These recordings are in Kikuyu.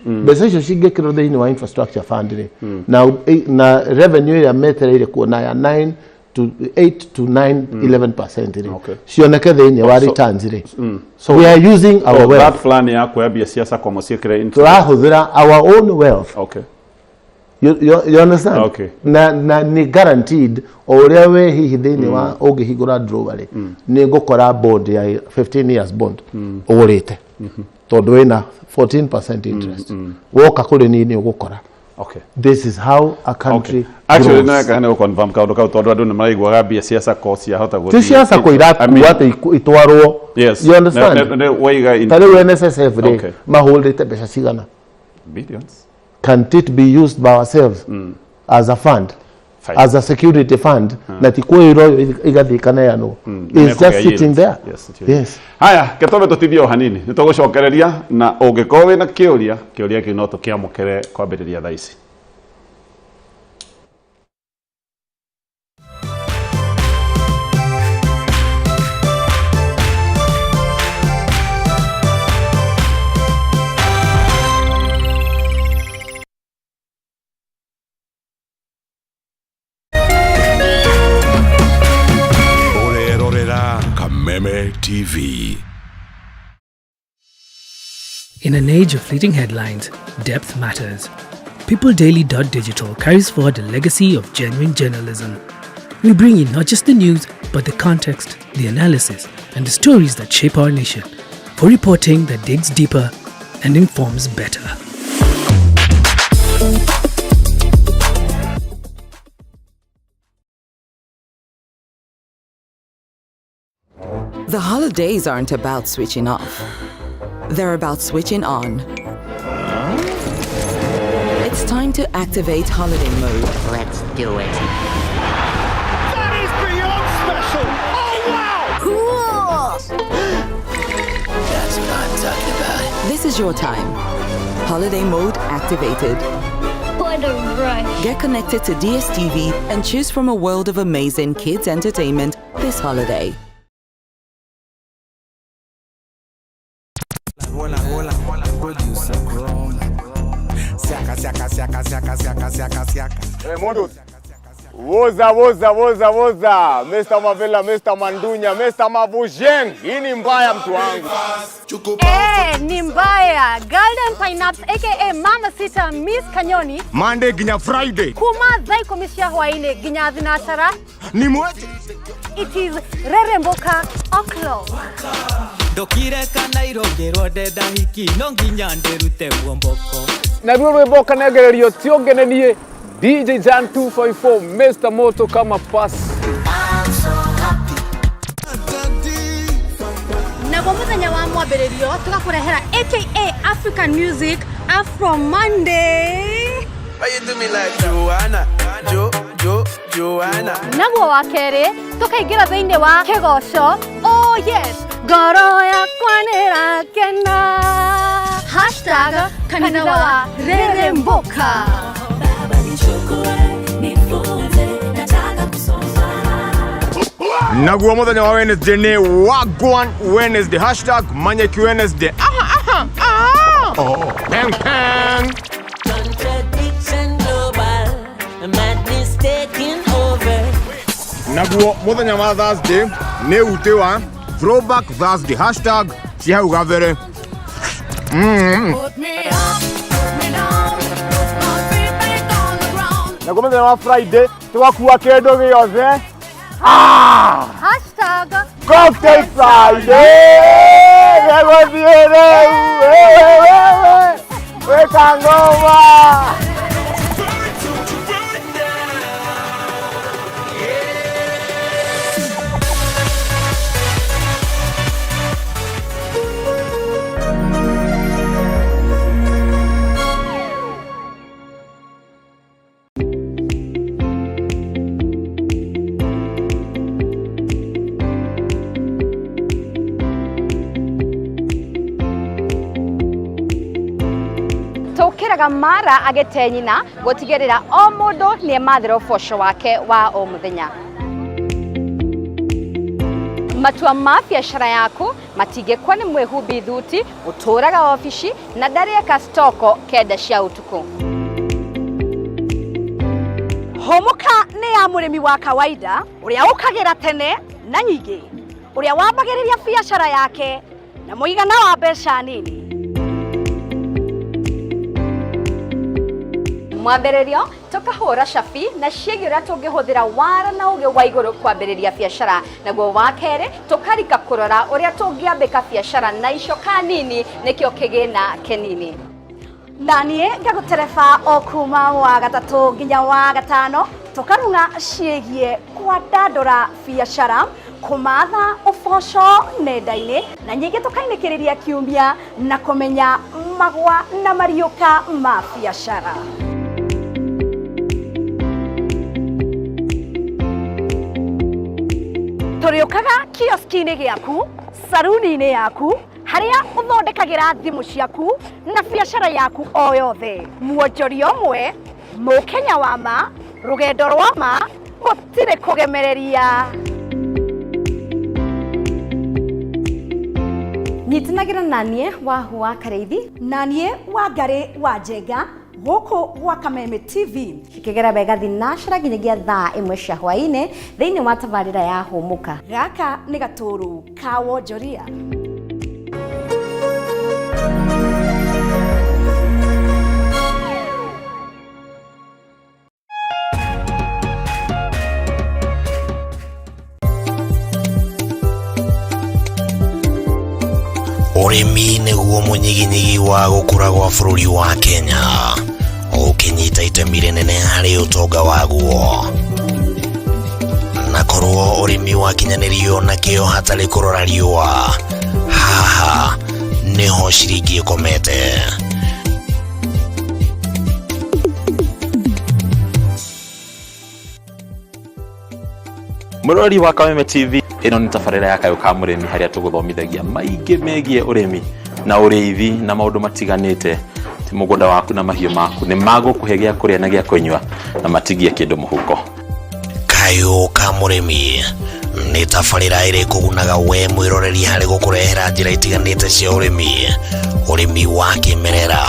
Mbeca icio cingĩkĩrwo thĩinĩ wa infrastructure fund rĩ, na revenue ĩrĩa metereire kuona ya 9 to 8 to 9, 11% rĩ, cioneke thĩinĩ wa returns rĩ. So We are using our so wealth. That plan ya kuoya mbia cia Sacco mũciĩkĩre into Tũrahũthĩra our own wealth. You understand? Okay. Na nĩ guaranteed o ũrĩa we hihi thĩinĩ wa ũngĩhingũra drawer rĩ, nĩ ngũkora bond ya 15 years bond ũgũrĩte tondũ wĩna 14% interest, woka kũrĩ niĩ nĩ ũgũkora. This is how a country Actually, grows. nĩ nĩ confirm kaũndũ kau tondũ andũ nĩ maraiguaga mbia cia Sacco ciahota gũthiĩ. Ti cia Sacco irakua atĩ itwarwo. You understand? Waiga Ta rĩu NSSF rĩ, mahũrĩte mbeca cigana? Billions. Can't it be used by ourselves as a fund? Fine. As a security fund, na ti kwĩrwo igathiĩ ikaneanwo. It's just sitting there. Yes, it is. Haya, ketome tũtithie o hanini, nĩ tũgũcokereria na ũngĩkorwo wĩna kĩũria, kĩũria kĩu no tũkĩamũkĩre kwambĩrĩria thaa ici. Ũrerorera Kameme TV. In an age of fleeting headlines, depth matters. PeopleDaily.digital carries forward the legacy of genuine journalism. We bring you not just the news, but the context, the analysis, and the stories that shape our nation, for reporting that digs deeper and informs better. The holidays aren't about switching off. They're about switching on. It's time to activate holiday mode. Let's do it. That is beyond special! Oh, wow! Cool! That's what I'm talking about. This is your time. Holiday mode activated. What a rush. Get connected to DSTV and choose from a world of amazing kids entertainment this holiday. Producer grown. Siaka, siaka, siaka, siaka, siaka, siaka, siaka. Hey, Modus. Woza, woza, woza, woza. Mr. Mavela, Mr. Mandunya, Mr. Mavujeng. Hii ni mbaya, mtu wangu. Eh, ni mbaya. Golden Pineapps aka Mama Sita Miss Kanyoni. Monday ginya Friday. Kuma thaa 10 cia hwainĩ nginya 6. Ni mweche. It is Reremboka O'clock. Ndokire kana irongĩrwo ndenda hiki no nginya ndĩrute muomboko. Naruo rwĩmbo kanengererio ti ũngĩ nĩ niĩ DJ Jan 254, Mr Moto kama pass. Naguo mũthenya wa mwambĩrĩrio tũgakũrehera aka African Music Afro Monday. Why you do me like Joanna? Jo, Jo, Joanna. Naguo wa kerĩ tũkaingĩra thĩinĩ wa kĩgoco, oh yes, ngoro yakwa nĩrakena, #kanitha wa Reremboka. Naguo muthenya wa Wednesday nĩ Wagwan Wednesday. #Manyeki Wednesday. Aha, aha, aha. Oh, peng, peng. Contradiction global, madness taking over. Naguo muthenya wa Thursday nĩ utĩ wa Throwback Thursday. #Cia hau gabere. Put me up, put me down, put my feet back on the ground. Naguo muthenya wa Friday tũgakua kĩndũ gĩothe. Ah! #Cocktail Friday! Gĩgũthiĩ rĩu! Wĩka ngoma! Tũkĩraga mara agĩte nyina gũtigĩrĩra o mũndũ nĩ emathĩra ũboco wake wa o mũthenya. Matua ma biacara yaku Matingĩkwa nĩ mwĩhumbi thuti ũtũraga obici na ndarĩeka stoko 9 cia ũtukũ. Hũmũka nĩ ya mũrĩmi wa kawaida ũrĩa ũkagĩra tene na nyingĩ, ũrĩa wambagĩrĩria biacara yake na mũigana wa mbeca nini. Mwambĩrĩrio tũkahũra cabi na ciĩgiĩ ũrĩa tũngĩhũthĩra wara na ũgĩ wa igũrũ kwambĩrĩria biacara, naguo wa kerĩ tũkarika kũrora ũrĩa tũngĩambĩka biacara na icoka nini nĩkĩo kĩgĩna kĩnini. Na niĩ ngagũtereba o kuma wa gatatũ nginya wa gatano tũkarung'a ciĩgiĩ kwandandũra biacara, kũmatha ũboco nenda-inĩ na nyingĩ tũkainĩkĩrĩria kiumia na kũmenya magwa na mariũka ma biacara. Tũrĩũkaga kioski-inĩ gĩaku, saruni-inĩ yaku, harĩa ũthondekagĩra thimũ ciaku na biacara yaku o yothe. Mwonjoria ũmwe, mũkenya wa ma, rũgendo rwa ma, gũtirĩ kũgemereria. Nyitanagĩra na niĩ Wahu wa Karĩithi na niĩ Wangarĩ wa Njenga gũkũ gwa Kameme TV. Cikĩgera wega thinacera nginyagia thaa 1 cia hwaĩ-inĩ thĩinĩ wa tabarĩra ya Hũmũka. Gaka nĩ gatũrũ ka wonjoria. Ũrĩmi nĩguo mũnyiginyigi wa gũkũra gwa bũrũri wa Kenya, ũkĩnyita itemi rĩnene harĩ ũtonga waguo. Na korwo ũrĩmi wakinyanĩrio na kĩo hatarĩ kũrora riũa, haha nĩho ciringi ĩkomete. Mũrori wa Kameme TV, ĩno nĩ tabarĩra ya Kayũ ka Mũrĩmi harĩa tũgũthomithagia maingĩ megiĩ ũrĩmi na ũrĩithi na maũndũ matiganĩte. Ti mũgũnda waku na mahiũ maku nĩ magũkũhe gĩa kũrĩa na gĩa kũnyua na matigie kĩndũ mũhuko. Kayũ ka Mũrĩmi nĩ tabarĩra ĩrĩ kũgunaga we mwĩroreri harĩ gũkũrehera njĩra itiganĩte cia ũrĩmi, ũrĩmi wa kĩmerera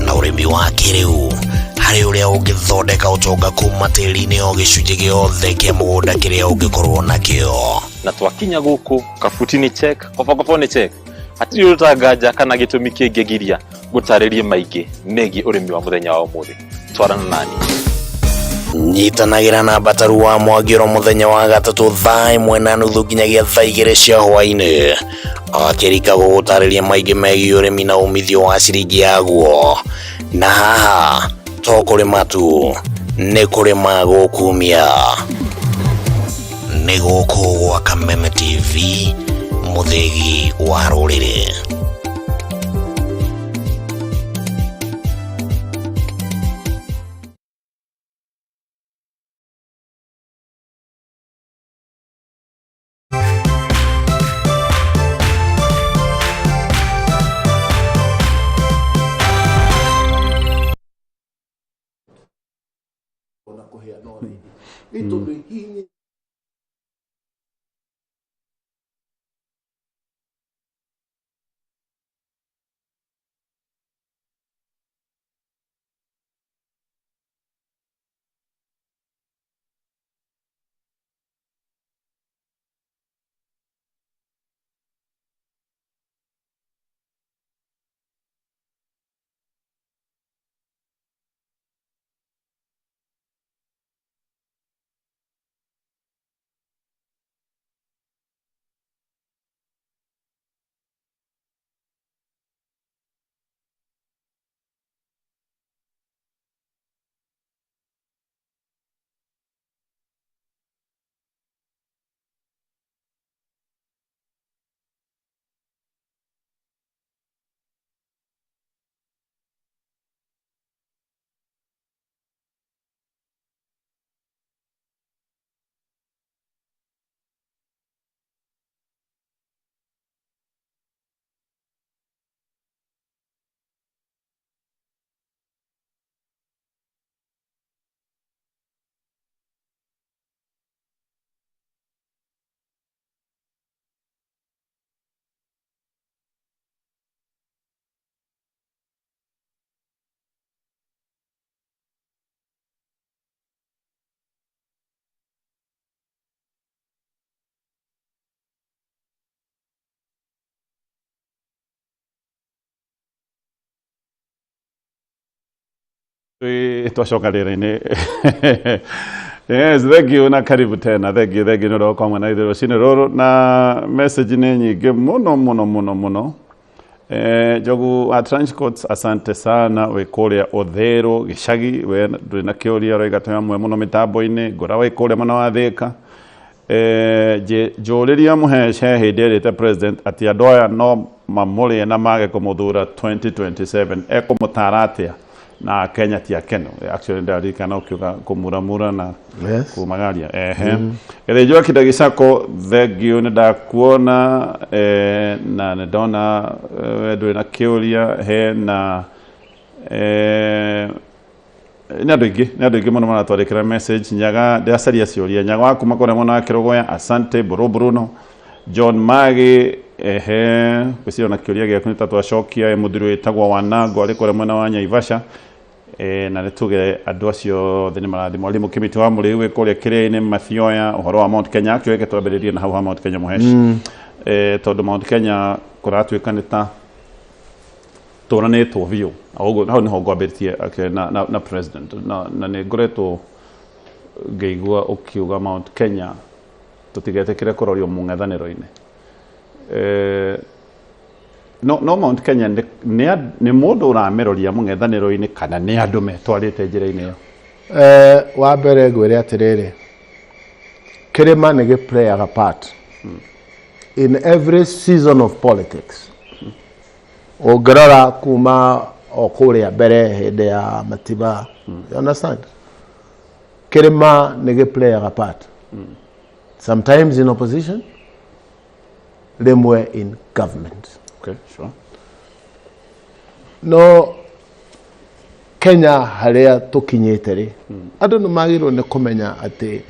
na ũrĩmi wa kĩrĩu, harĩ ũrĩa ũngĩthondeka ũtonga kuma tĩri-inĩ o gĩcunjĩ gĩothe kĩa mũgũnda kĩrĩa ũngĩkorwo nakĩo. Na twakinya gũkũ kabuti nĩ check, kobokobo nĩ check, hatirĩ ũtanganja kana gĩtũmi kĩngĩgiria gũtarĩrie maingĩ megiĩ ũrĩmi wa mũthenya wa ũmũthĩ. Twarana nani. Nyitanagĩra na Mbataru wa Mwangĩro mũthenya wa gatatũ thaa 1:30 nginyagia thaa 2 cia hwaĩ-inĩ, akĩrika gũgũtarĩria maingĩ megiĩ ũrĩmi na umithio wa ciringi yaguo. Na haha to kũrĩma tu, nĩ kũrĩma gũkumia. Nĩ gũkũ gwa Kameme TV, mũthĩgi wa rũrĩrĩ. Nĩ tondũ hihi Twacoka rĩera-inĩ. Yes, thank you na karibu tena. Thank you, thank you nĩ ũndũ wa kwamwe na ithuĩ rũcinĩ rũrũ, na message nĩ nyingĩ mũno mũno mũno mũno. Njogu wa Trenchcoats, asante sana, wĩ kũrĩa Ũthĩrũ gĩcagi, we ndũrĩ na kĩũria, ũraiga twĩ hamwe mũno mĩtambo-inĩ. Ngũra wĩ kũrĩa mwena wa Thĩka. Njũrĩria Mũhece hĩndĩ erĩte president atĩ andũ aya no mamũrĩe na mage kũmũthura 2027, ekũmũtara atĩa na Kenya ti akenu? Actually, ndaririkana ũkiuga kũmuramura na kumagaria. Ehe. Gĩthĩnjwo Kinda Gĩcako, thank you, nĩ ndakuona na nĩ ndona we ndũrĩ na kĩũria. Hena nĩ andũ aingĩ, nĩ andũ aingĩ mũno maratwandĩkĩra message. Nyaga, ndĩracaria ciũria. Nyaga wa kuma kũrĩa mwena wa Kĩrũgũya, asante. Buru Bruno John Magi, ehe, ngwĩciria ona kĩũria gĩaku nĩ ta twacokia. Mũthuri wĩtagwo Wanango arĩ kũrĩa mwena wa Nyaivasha. Na nĩ tuge andũ acio othe nĩ marathi. Mwarimũ Kĩmĩtĩ wa Mũrĩu wĩ kũrĩa Kĩrĩa-inĩ Mathioya, ũhoro wa Mount Kenya. Actually, reke twambĩrĩrie na hau ha Mount Kenya, Mũheshi. Tondũ Mount Kenya kũratuĩka nĩ ta tũranĩtwo biũ. Ũguo hau nĩho ngwambĩrĩtie, okay, na president na nĩ ngoretwo ngĩigua ũkiuga Mount Kenya tũtigetĩkĩre kũrorio mũng'ethanĩro-inĩ. No Mount Kenya nĩ mũndũ ũramĩroria mũng'ethanĩro-inĩ kana nĩ andũ metwarĩte njĩra-inĩ ĩyo? Wa mbere ngwĩre atĩrĩrĩ, kĩrĩma nĩ gĩ-playaga part in every season of politics. Ũngĩrora kuma o kũrĩa mbere hĩndĩ ya Matiba, you understand, kĩrĩma nĩ gĩ-playaga part, sometimes in opposition, rĩmwe in government. Okay, sure. No Kenya harĩa tũkinyĩte rĩ, andũ nĩ magĩrĩirwo nĩ kũmenya atĩ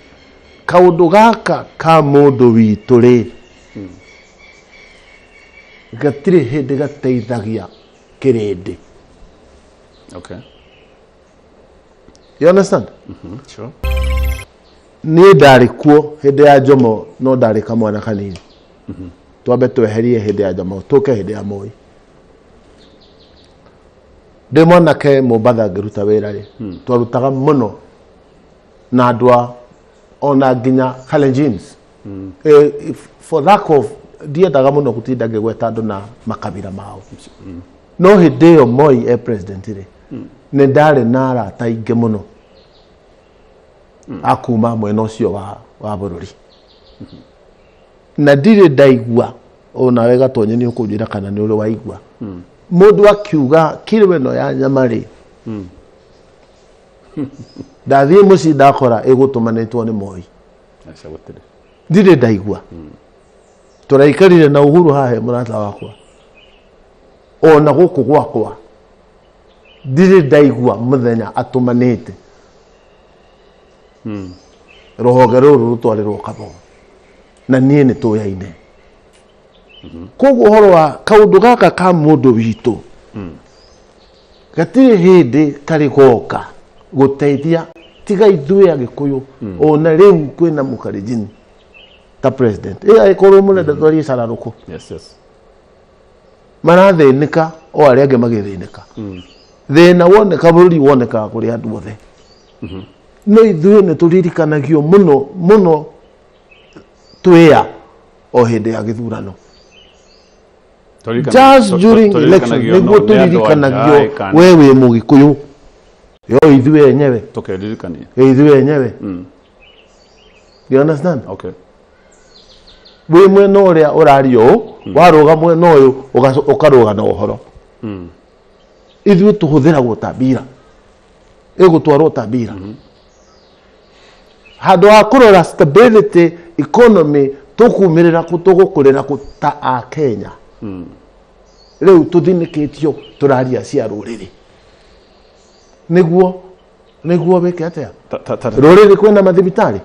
kaũndũ gaka ka mũndũ witũ rĩ, gatirĩ hĩndĩ gateithagia kĩrĩndĩ. You understand? Sure. Niĩ ndarĩ kuo hĩndĩ ya Jomo, no ndarĩ kamwana kanini. Twambe tweherie hĩndĩ ya Jomo, tũke hĩndĩ ya Moi. Ndĩ mwanake Mombatha ngĩruta wĩra rĩ, twarutaga mũno na andũ a ona nginya Kalenjins. For lack of, ndiendaga mũno gũtinda ngĩgweta andũ na makabira mao, no hĩndĩ ĩyo Moi e president rĩ, nĩ ndarĩ na arata aingĩ mũno a kuma mwena ũcio wa bũrũri, na ndirĩ ndaigua, onawe Gatonye nĩ ũkũnjĩra kana nĩ ũrĩ waigua mũndũ akiuga kiro ĩno ya nyama rĩ, ndathiĩ mũciĩ ndakora ĩgũtũmanĩtwo nĩ Moi. Aca, gũtirĩ. Ndirĩ ndaigua. Tũraikarire na Uhuru haha he mũrata wakwa, ona gũkũ gwakwa ndirĩ ndaigua mũthenya atũmanĩte rũhonge rũrũ rũtwarĩrwo Kabogo, na niĩ nĩ tũyaine. Koguo ũhoro wa kaũndũ gaka ka mũndũ witũ gatirĩ hĩndĩ karĩ goka gũteithia, tiga ithuĩ Agĩkũyũ. Ona rĩu kwĩna Mũkarenjini ta president, ĩ agĩkorwo mũrenda twarie cararũkũ, marathĩnĩka o arĩa angĩ magĩthĩnĩka. Thĩna woneka bũrũri wonekaga kũrĩ andũ othe, no ithuĩ nĩ tũririkanagio mũno mũno twĩa o hĩndĩ ya gĩthurano, just during election nĩguo tũririkanagio we wĩ Mũgĩkũyũ, yo ithuĩ enyewe. Tũkeririkania. Ithuĩ enyewe, you understand? Okay. Wĩ mwena ũrĩa ũraria ũũ, warũga mwena ũyũ ũkarũga na ũhoro. Ithuĩ tũhũthĩragwo ta mbira, ĩgũtwarwo ta mbira handũ ha kũrora stability economy, tũkumĩrĩra kũ, tũgũkũrĩra kũ ta a Kenya. Rĩu tũthinĩkĩtio tũraria cia rũrĩrĩ nĩguo wĩke atĩa? Rũrĩrĩ kwĩna mathibitarĩ,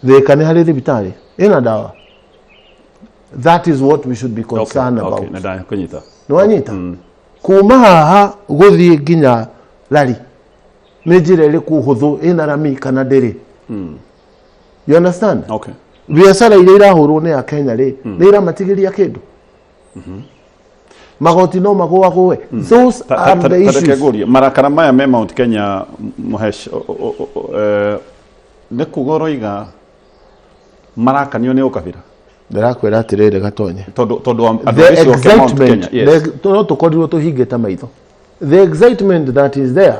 Thĩka nĩ harĩ thibitarĩ ĩna ndawa. That is what we should be concerned about. Nĩ ndakũnyita. Nĩ wanyita? Kuma haha gũthiĩ nginya Lari nĩ njĩra ĩrĩkũ hũthũ ĩna rami kana ndĩrĩ? You understand? Okay. Biacara iria irahũrwo nĩ Akenya rĩ, nĩ iramatigĩria kĩndũ? Magoti no magũagũe. Those are the issues. Tareke ngũrie, marakara maya me Mount Kenya, Mũhesh, nĩ kuga ũroiga marakanio nĩ ũkabira? Ndĩrakwĩra atĩrĩrĩ, Gatonye, tondũ andũ the a gĩcigo kĩa Mount excitement, Kenya, yes. no tũkorirwo tũhingĩte maitho, the excitement that is there,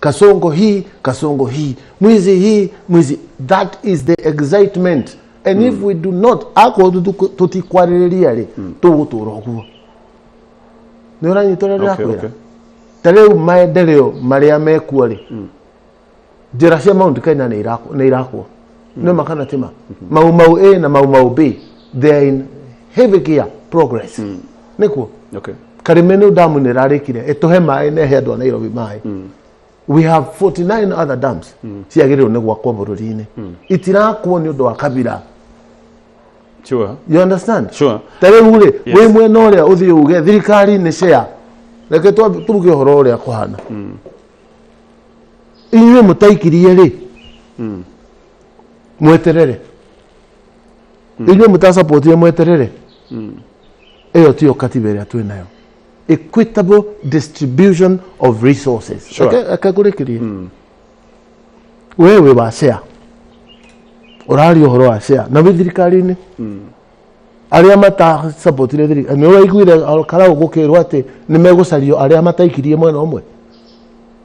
Kasongo hii, Kasongo hii, mwizi hii, mwizi, that is the excitement. And if we do not, akorwo tũtikwarĩrĩria rĩ, tũgũtũra ũguo. Nĩ ũranyita ũrĩa ndĩrakwĩra? Ta rĩu maendeleo marĩa mekuo rĩ, njĩra cia Mount Kenya nĩ irakwo, nĩ ma kana ti ma? Mau Mau A na Mau Mau B, they are in heavy gear progress, nĩkuo. Karimenu damu nĩ ĩrarĩkire ĩtũhe maĩ na ĩhe andũ a Nairobi maĩ. We have 49 other dams ciagĩrĩirwo nĩ gwakwo bũrũri-inĩ, itirakwo nĩ ũndũ wa kabira. You understand? Sure. Ta rĩu rĩ, wĩ mwena ũrĩa ũthiĩ uge thirikari nĩ share, reke tuge ũhoro ũrĩa kũhana. Inyuĩ mũtaikirie rĩ, mweterere. Inyuĩ mũtasapotire, mweterere. Ĩyo tiyo katiba ĩrĩa twĩ nayo, equitable distribution of resources. Reke ngũrĩkĩrie. We wĩ wa share, ũraria ũhoro wa share na wĩ thirikari-inĩ. Arĩa matasapotire thirikari, nĩ ũraiguire Karau gũkĩrwo atĩ nĩ megũcario arĩa mataikirie mwena ũmwe?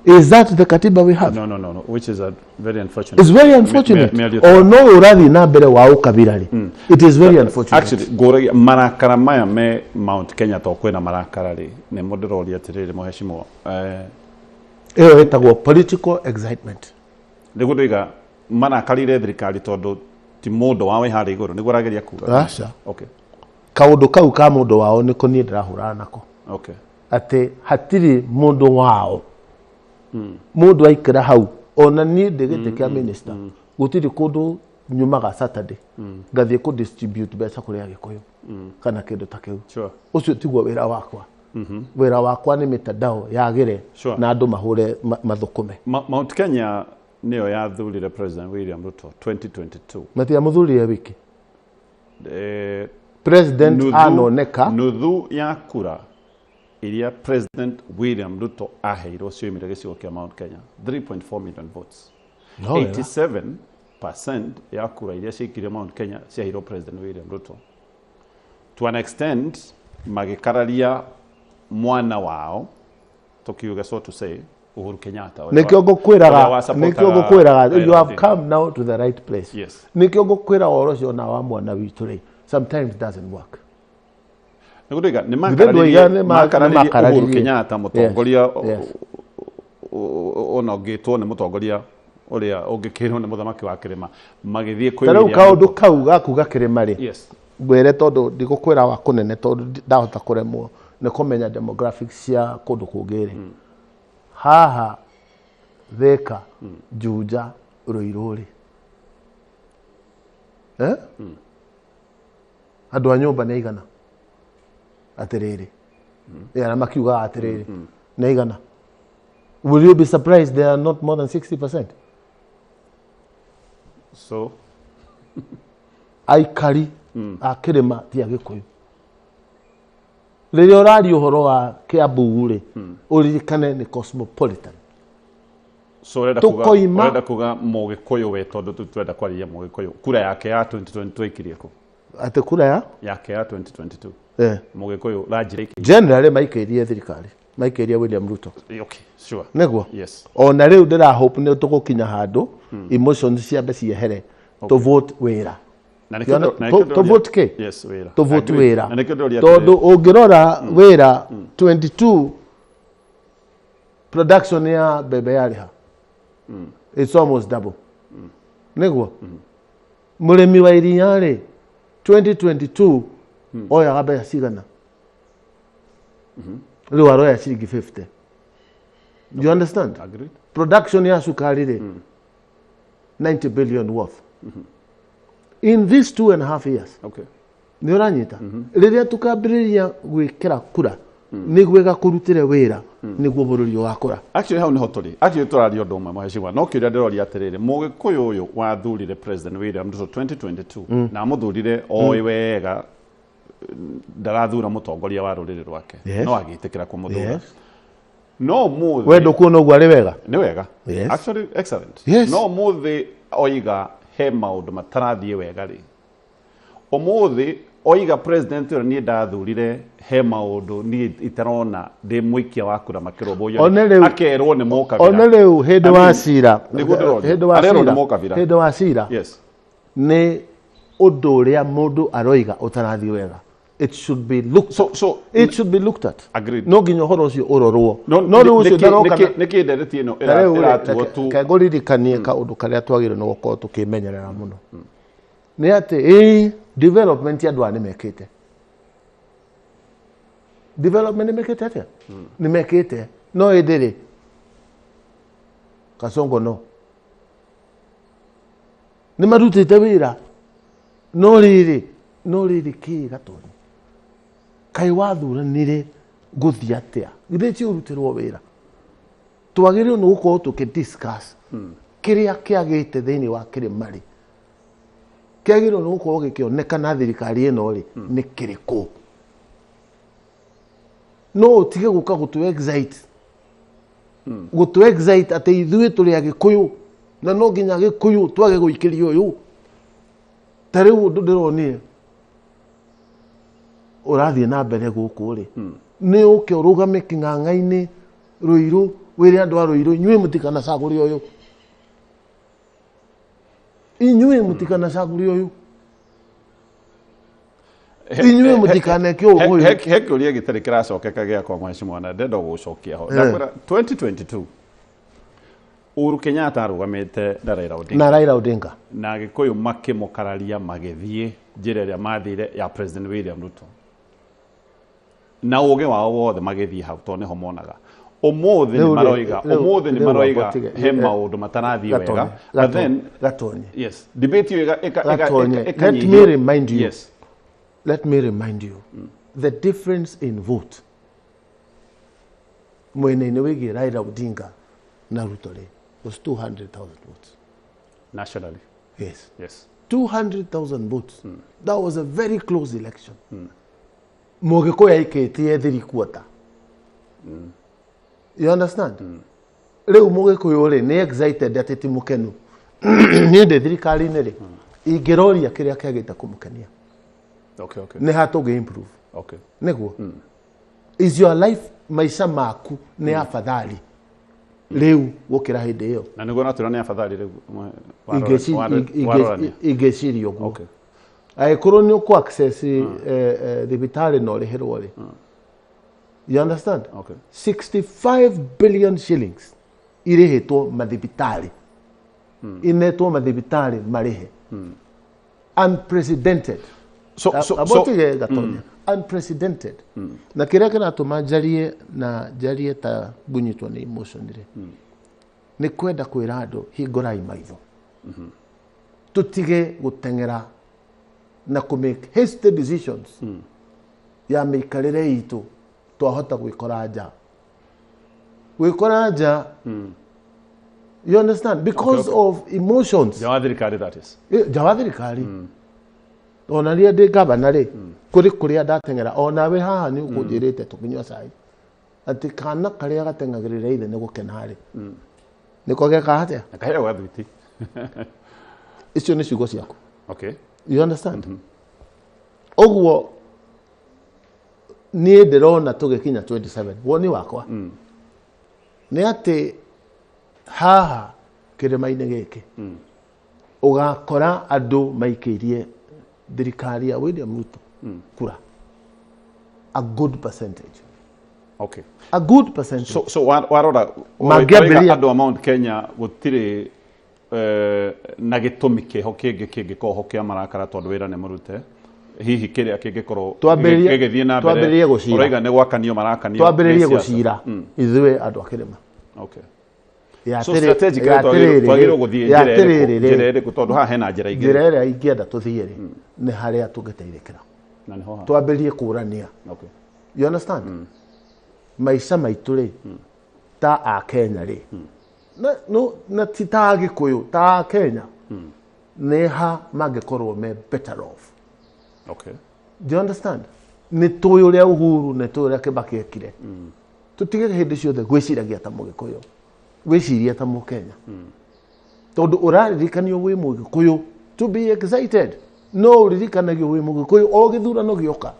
Is that the katiba we have? No, which is a very unfortunate. It's very unfortunate. Mĩario O no ũrathiĩ na mbere wa ũkabira rĩ, it is very unfortunate. Actually, ngũragia marakara maya me Mount Kenya, to kwĩna marakara rĩ, nĩmo ndĩroria atĩrĩrĩ, mũhecimwo, Ĩyo ĩtagwo political excitement. Nĩguo ndoiga marakarire thirikari tondũ ti mũndũ wao wĩ harĩa igũrũ, nĩguo ũrageria kuga? Aca. Kaũndũ kau ka mũndũ wao nĩko niĩ ndĩrahũrana nako, atĩ hatirĩ mũndũ wao. Mũndũ aikara hau, ona niĩ ndĩ gĩtĩ kĩa minister, gũtirĩ kũndũ nyumaga Saturday ngathiĩ kũ distribute mbeca kũrĩ Agĩkũyũ kana kĩndũ ta kĩu. Ũcio tiguo wĩra wakwa. Wĩra wakwa nĩ mitandao yagĩre na andũ mahũre mathũkũme. Mount Kenya nĩyo yathurire President William Ruto 2022. Matiamũthurire wiki. President anoneka. Nuthu ya kura iria President William Ruto aheirwo cioimire gĩcigo kĩa Mount Kenya, 3.4 million votes. No wega. 87% ya kura iria ciaikirio Mount Kenya ciaheirwo President William Ruto. To an extent magĩkararia mwana wao, tukiuga, so to say, Uhuru Kenyatta ũrĩa Nĩkĩo ngũkwĩraga, ũrĩa nĩkĩo wasupportaga ngũkwĩraga, Raila you have Odinga. come now to the right place. Nĩkĩo ngũkwĩra ũhoro ũcio ona wa mwana witũ rĩ, sometimes doesn't work. Nĩguo ndoiga nĩ Githĩ ndwoiga makararirie nĩ makararirie. Uhuru Kenyatta, mũtongoria ona ũngĩtwo nĩ mũtongoria ũrĩa ũngĩkĩrwo nĩ mũthamaki wa kĩrĩma, magĩthiĩ kwĩ Ta rĩu William kaũndũ Ruto. kau gakuga kĩrĩma rĩ, ngwĩre tondũ ndigũkwĩra wa kũnene, tondũ ndahota kũremwo nĩ kũmenya demographics cia kũndũ kũngĩ rĩ, haha Thĩka, Juja, Ruiru rĩ, eh? Andũ a nyũmba nĩ aigana atĩrĩrĩ, arĩa makiugaga atĩrĩrĩ nĩ aigana? Will you be surprised they are not more than 60%? So Aikari a kĩrĩma ti Agĩkũyũ. Rĩrĩa ũraria ũhoro wa Kĩambu rĩ, ũririkane nĩ cosmopolitan. So ũrenda kuga ũrenda kuga mũgĩkũyũ we, tondũ tu twenda kwarĩria mũgĩkũyũ, kura yake ya 2022 aikirie kũ? Atĩ kura ya Yake ya 2022. Mũgĩkũyũ ranjĩra ikĩrie. Generally maikĩrie thirikari, maikĩrie William Ruto. Okay, sure. Nĩguo. Yes. Ona rĩu ndĩra hope nĩ tũgũkinya handũ emotions ciambe ciehere, tũ vote wĩra. Na nĩkĩo na nĩkĩo Tũ vote kĩ? Yes, wĩra. Tũ vote Agree. wĩra. Na nĩkĩo ndĩroria Tondũ atĩrĩrĩ. ũngĩrora wĩra 22, production ya mbembe yarĩha, it's almost double. Nĩguo mũrĩmi wa iria rĩ, 2022 oyaga mbeca cigana? Rĩu aroya ciringi 50. You understand? Agreed. Production ya cukari rĩ, 90 billion worth in these 2.5 years. Nĩ ũranyita? Rĩrĩa tũkambĩrĩria gwĩkĩra kura nĩguo ĩgakũrutĩre wĩra, nĩguo bũrũri ũgakũra. Actually, hau niho tũrĩ. Actually, tũraria ũndũ ũmwe, mũhecimwa, no kĩũria ndĩroria atĩrĩrĩ, mũgĩkũyũ ũyũ wathurire President William Ruto 2022 na amũthurire oĩ wega Ndarathura mũtongoria wa rũrĩrĩ rwake. Yes. No agĩtĩkĩra kũmũthura. Yes. No mũthĩ We ndũkuona ũguo arĩ wega? Nĩ wega. Yes. Actually excellent. Yes. No mũthĩ oiga he maũndũ matarathiĩ wega rĩ. Ũmũthĩ oiga president ũrĩa niĩ ndathurire he maũndũ niĩ itarona ndĩ mũikia wa kura makĩrũmbũiyo One rĩu- akerwo nĩ mũkabira. One rĩu hĩndĩ I wa mean, cira, nĩguo ndĩroria. hĩndĩ wa Arerwo nĩ cira, mũkabira. hĩndĩ wa cira Yes. nĩ ũndũ ũrĩa mũndũ aroiga ũtarathiĩ wega. It should be looked so it should be looked at. Agreed. No nginya ũhoro ũcio ũrorwo. No, No rĩu ũcio ndaroka na- nĩkĩ ndereti ĩno Na rĩu rĩ, ĩratuo reke- tu reke ngũririkanie kaũndũ karĩa twagĩrĩirwo nĩ gũkorwo tũkĩmenyerera mũno nĩ atĩ ĩ development andũ aya nĩ mekĩte development nĩ mekĩte atĩa nĩ mekĩte no ĩndĩ rĩ Kasongo no nĩ marutĩte wĩra no rĩrĩ no rĩrĩ kĩ Gatonyi kaĩ wathuranire gũthiĩ atĩa githĩ ti ũrutĩrwo wĩra twagĩrĩirwo nĩ gũkorwo tũkĩ discuss kĩrĩa kĩagĩte thĩinĩ wa kĩrĩma rĩ kĩagĩrĩirwo nĩ gũkorwo gĩkĩonekana thirikari ĩno rĩ nĩ kĩrĩkũ no ũtige gũka gũtũ excite gũtũ excite atĩ ithuĩ tũrĩ agĩkũyũ na no nginya agĩkũyũ twage gũikĩria ũyũ ta rĩu ũndũ ndĩronire ũrathiĩ na mbere gũkũ rĩ nĩ ũke ũrũgame kĩng'ang'a-inĩ Rũirũ wĩre andũ a Rũirũ inyuĩ mũtikanacagũre ũyũ inyuĩ mũtikanacagũre ũyũ inyuĩ mũtikaneke ũũ ũyũ he kĩũria gĩtarĩ kĩracokeka gĩakwa mheshimiwa na ndenda gũgũcokia ho. Ndakwĩra 2022 Uhuru Kenyatta arũgamĩte na Raila Odinga na Raila Odinga na Gĩkũyũ makĩmũkararia magĩthiĩ njĩra ĩrĩa mathire ya President William Ruto na ũgĩ wao wothe magĩthiĩ hau tondũ nĩho monaga ũmũthĩ nĩ Rĩu rĩ- maroiga rĩu- ũmũthĩ nĩ rĩu maroiga wabotige- he maũndũ matarathiĩ wega. Gatonye, But then Gatonye. Yes, debate ĩyo Gatonye, let ĩkanyihio. me remind you. Yes. Let me remind you the difference in vote mwena-inĩ wĩgiĩ Raila Odinga na Ruto rĩ was 200,000 votes. Nationally. Yes. Yes. 200,000 votes. That was a very close election. Mũgĩkũyũ aikĩtie 3/4. You understand? Rĩu mũgĩkũyũ rĩ nĩ excited atĩ ti mũkenu. Niĩ ndĩ thirikari-inĩ rĩ ingĩroria kĩrĩa kĩagĩte kũmũkenia Okay, okay. nĩ ha tũngĩ improve. Okay. Nĩguo is your life maica maku nĩ afadhali rĩu gũkĩra hĩndĩ ĩyo Na nĩguo natwĩra nĩ afadhali rĩu warorania. Ingĩciria ũguo angĩkorwo nĩ ũkũ access thibitarĩ na ũrĩhĩrwo rĩ you understand? Okay. 65 billion shillings irĩhĩtwo mathibitarĩ inetwo mathibitarĩ marĩhe unprecedented. Abotige Gatonya unprecedented na kĩrĩa kĩratũma njarie na njarie ta ngunyitwo nĩ emotion rĩ nĩ kwenda kwĩra andũ hingũrai maitho tũtige gũteng'era na kũ make hasty decisions ya mĩikarĩre itũ twahota gwĩkora nja gwĩkora nja you understand because Okay, okay. of emotions. Nja wa thirikari that is. Nja wa thirikari ona rĩrĩa ndĩ gavana rĩ kũrĩ kũrĩa ndateng'era onawe haha nĩ ũkũnjĩrĩte tũkĩnyua cai atĩ kana karĩa gateng'agĩrĩra ithe nĩ gũkena rĩ nĩko gekaga atĩa Na kaheagwo gathwiti. Icio nĩ ciugo ciaku. Okay. You understand? Ũguo niĩ ndĩrona tũgĩkinya 27 woni wakwa nĩ atĩ haha kĩrĩma-inĩ gĩkĩ ũgakora andũ maikĩirie thirikari ya William Ruto kura a good percentage. Okay. A good percentage. So warora Mangĩambĩrĩria- andũ a Mount Kenya gũtirĩ na gĩtũmi kĩho kĩngĩ kĩngĩkorwo ho kĩa marakara tondũ wĩra nĩ mũrute hihi kĩrĩa kĩngĩkorwo gĩgĩthiĩ na mbere Twambĩrĩrie gũcira. ũraiga nĩ gwakanio marakanio Twambĩrĩrie nĩ siasa. gũcira ithuĩ andũ a kĩrĩma. Okay. Ya So strategically twagĩrĩirwo gũthiĩ ya njĩra ĩrĩkũ atĩrĩrĩ njĩra ĩrĩkũ tondũ haha hena njĩra igĩrĩ njĩra ĩrĩa ingĩenda tũthiĩ rĩ nĩ harĩa tũngĩteithĩkĩra na nĩho ha twambĩrĩrie kũrania. Okay. You understand? Maica maitũ rĩ ta a Kenya rĩ na, no, na ti ta Agĩkũyũ ta a Kenya nĩ ha mangĩkorwo me better off. Okay. Do you understand? Nĩ tũĩ ũrĩa Uhuru nĩ tũĩ ũrĩa Kibaki ekire. Tũtige hĩndĩ ciothe gwĩciragia ta Mũgĩkũyũ, gwĩciria ta Mũkenya. Tondũ ũraririkanio wĩ Mũgĩkũyũ to be excited, no ũririkanagio wĩ Mũgĩkũyũ o gĩthurano gĩoka.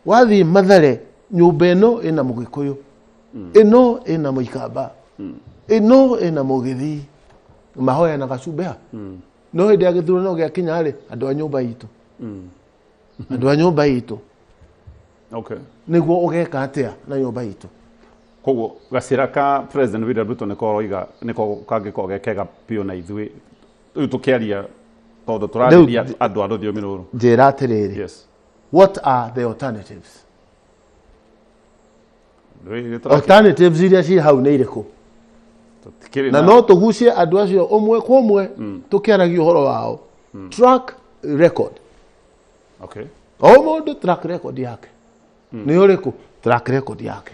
Wathiĩ Mathare, nyũmba ĩno ĩna Mũgĩkũyũ, ĩno ĩna Mũikamba, ĩno ĩna Mũgĩthii, mahoyanaga cumbĩ ha. No hĩndĩ ya gĩthurano gĩakinya rĩ, andũ a nyũmba itũ, andũ a nyũmba itũ. Nĩguo ũgeka atĩa na nyũmba itũ? Koguo gacĩra ka President William Ruto nĩko ũroiga nĩko kangĩkorwo ge kega biũ na ithuĩ rĩu tũkĩaria, tondũ tũrarĩria andũ a rũthiomi rũrũ. Njĩra atĩrĩrĩ. Yes. What are the alternatives? Rĩu tũrakĩ- Alternatives iria ciĩ hau nĩ irĩkũ? Tũtikĩrĩ na no tũgucie andũ acio ũmwe kwa ũmwe tũkĩaragia ũhoro wao, track record. O mũndũ track record yake nĩ ũrĩkũ? Track record yake,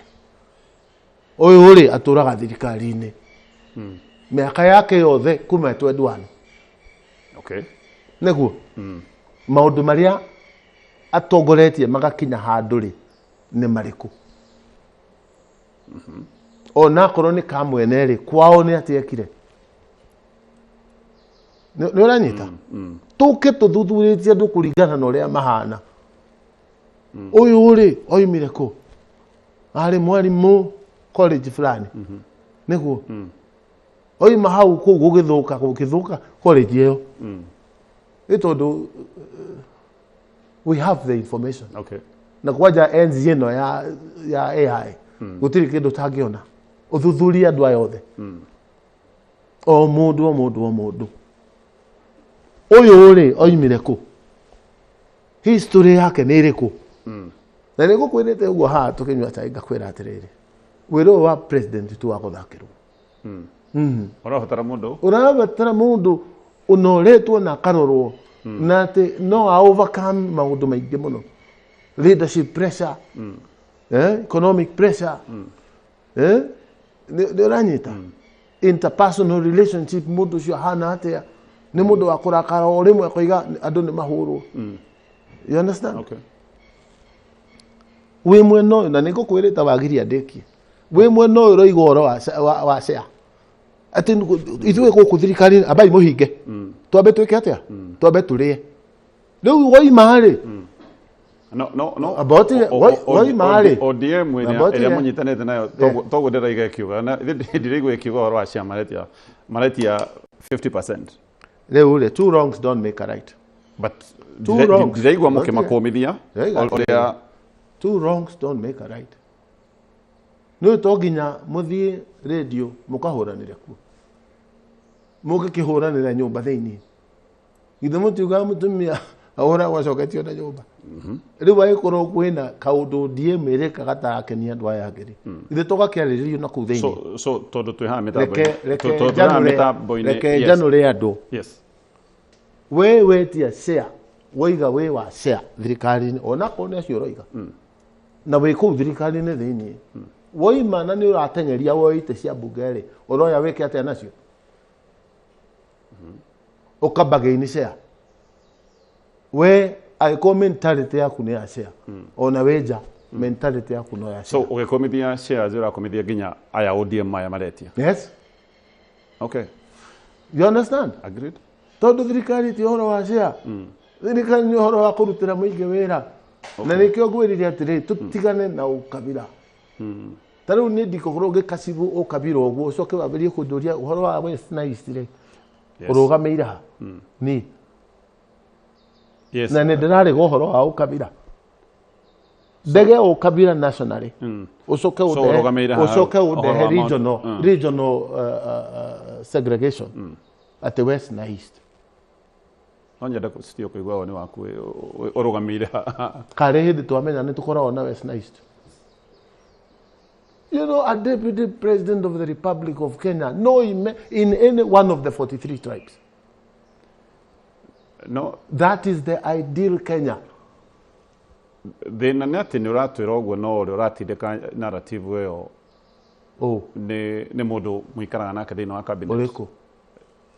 ũyũ rĩ atũraga thirikari-inĩ mĩaka yake yothe kuma 21. Nĩguo maũndũ marĩa atongoretie magakinya handũ rĩ nĩ marĩkũ? Ona akorwo nĩ kamwene rĩ, kwao nĩ atĩ ekire? Nĩ ũranyita? Tũke tũthuthurĩtie andũ kũringana na ũrĩa mahana. Ũyũ rĩ oimire kũ? Arĩ mwarimũ college fulani, nĩguo oima hau kũu gũgĩthũka, gũgĩthũka college ĩyo. Nĩ tondũ we have the information. Na kwanja enzi ĩno ya AI, gũtirĩ kĩndũ ũtangĩona. Ũthuthurie andũ aya othe, o mũndũ, o mũndũ, o mũndũ. Ũyũ rĩ oimire kũ? History yake nĩ ĩrĩkũ? Na nĩ ngũkwĩrĩte ũguo haha tũkĩnyua cai, ngakwĩra atĩrĩrĩ, wĩra ũyũ wa president tu wa gũthakĩrwo. Ũrabatara mũndũ Ũrabatara mũndũ ũnoretwo na akarorwo na atĩ no a overcome maũndũ maingĩ mũno, leadership pressure, economic pressure, nĩ ũranyita? Interpersonal relationship, mũndũ ũcio ahana atĩa? Nĩ mũndũ wa kũrakara o rĩmwe akoiga andũ nĩ mahũrwo? You understand? Wĩ mwena ũyũ, na nĩ ngũkwĩrĩte wagiria ndĩkie, wĩ mwena ũyũ ũroiga ũhoro wa share atĩ ithuĩ gũkũ thirikari ambai mũhinge, twambe twĩke atĩa? Twambe tũrĩe. Rĩu woima rĩ, no no no Woima rĩ. ODM ĩrĩa About ĩrĩa mũnyitanĩte nayo, toguo ndĩraiga ĩkiuga na ndĩraigua ĩkiuga ũhoro wa cia maretia 50%. Rĩu rĩ, two wrongs don't make a right. But Two wrongs. ndiraigua mũkĩmakũmithia Ndĩraiga ũrĩa. Two wrongs don't make a right. Nĩ to nginya mũthiĩ rĩndio mũkahũranĩre kuo, mũngĩkĩhũranĩra nyũmba thĩinĩ, githĩ mũtiugaga mũtumia ahũragwo acoketio na nyũmba? Rĩu angĩkorwo kwĩna kaũndũ ODM ĩrĩka gatarakenia andũ aya angĩ rĩ, ithuĩ tũgakĩarĩrĩrio na kũu thĩinĩ. So tondũ twĩ haha Reke mĩtambo-inĩ, reke tondũ twĩ haha njanũre mĩtambo-inĩ, reke yes. njanũre andũ. We wetia share, woiga wĩ wa share thirikari-inĩ, onakorwo nĩ acio ũroiga na wĩ kũu thirikari-inĩ thĩinĩ, woima na nĩ ũrateng'eria woe itĩ cia mbunge rĩ, ũroya wĩke atĩa nacio? Ũkambagaini share. We angĩkorwo mentality yaku nĩ ya share, ona wĩ nja mentality yaku no ya So share. ũgĩkũmithia shares ũrakũmithia nginya aya ODM aya maretia? Yes. You understand? Agreed. Tondũ thirikari ti ũhoro wa share, thirikari nĩ ũhoro wa kũrutĩra mũingĩ wĩra. Na nĩkĩo ngwĩrire atĩrĩ, tũtigane na ũkabira. Ta rĩu niĩ ndikũkorwo ngĩkacibũ ũkabira ũguo ũcoke wambĩrĩrie kũnjũria ũhoro wa West na East rĩ, ũrũgamĩire ha ni? Na nĩ ndĩrarega ũhoro wa ũkabira, ndege ũkabira nationally, ũcoke So ũrũgamĩire ha ũcoke ũhoro ũndehe wa maũndũ- regional regional segregation atĩ West na East. No nyende sitio kũigua woni waku ũrũgamĩire ha. Karĩ hĩndĩ twamenya nĩ tũkoragwo na West na East. You know, a deputy president of the Republic of Kenya no in any one of the 43 tribes. No. That is the ideal Kenya. Thĩna nĩ atĩ nĩ ũratwĩra ũguo, no ũrĩa ũratindĩka narrative ĩyo nĩ mũndũ mũikaraga nake thĩinĩ wa cabinet. Ũrĩkũ?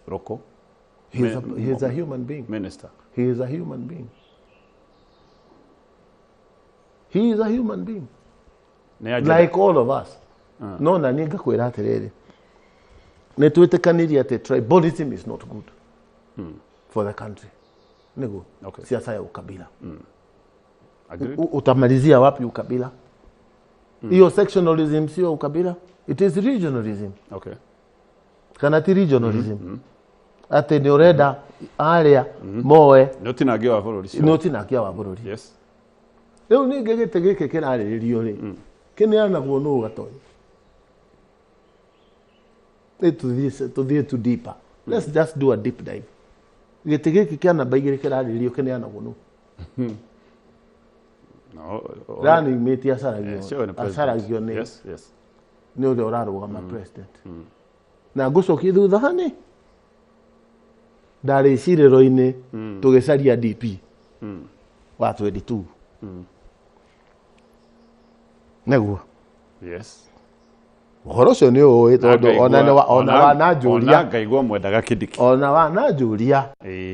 Rũkũ. He is a human being. Minister. He is a human being. He is a human being Nĩ agenda. like all of us. No na niĩ ngakwĩra atĩrĩrĩ, nĩ twĩtĩkanĩrie atĩ tribalism is not good for the country. Nĩguo siasa ya ukabila. Agreed. Utamalizia wapi ukabila? Hiyo sectionalism sio ukabila, it is regionalism. Kana ti regionalism? Atĩ nĩ ũrenda arĩa moe. Nĩ ũtinangia wa bũrũri nĩ ũtinangia wa bũrũri. Rĩu ningĩ gĩtĩ gĩkĩ kĩrarĩrĩrio rĩ, kĩneanagwo nũ gatonya? Nĩ tũthiĩ tu deeper. Let's just do a deep dive. Gĩtĩ gĩkĩ kĩa namba 2 kĩrarĩrĩrio kĩneanagwo nũ? No, Running mate acaragio Yes, sure, nĩ president. acaragio nĩ nĩ ũrĩa ũrarũgama president. Na ngũcokie thutha hani ndarĩ icirĩro-inĩ tũgĩcaria DP wa 22. Nĩguo ũhoro ũcio nĩ ũĩ tondũ ona nĩ ona wananjũria. Ona ngaigua mwendaga Kindiki. Ona wananjũria,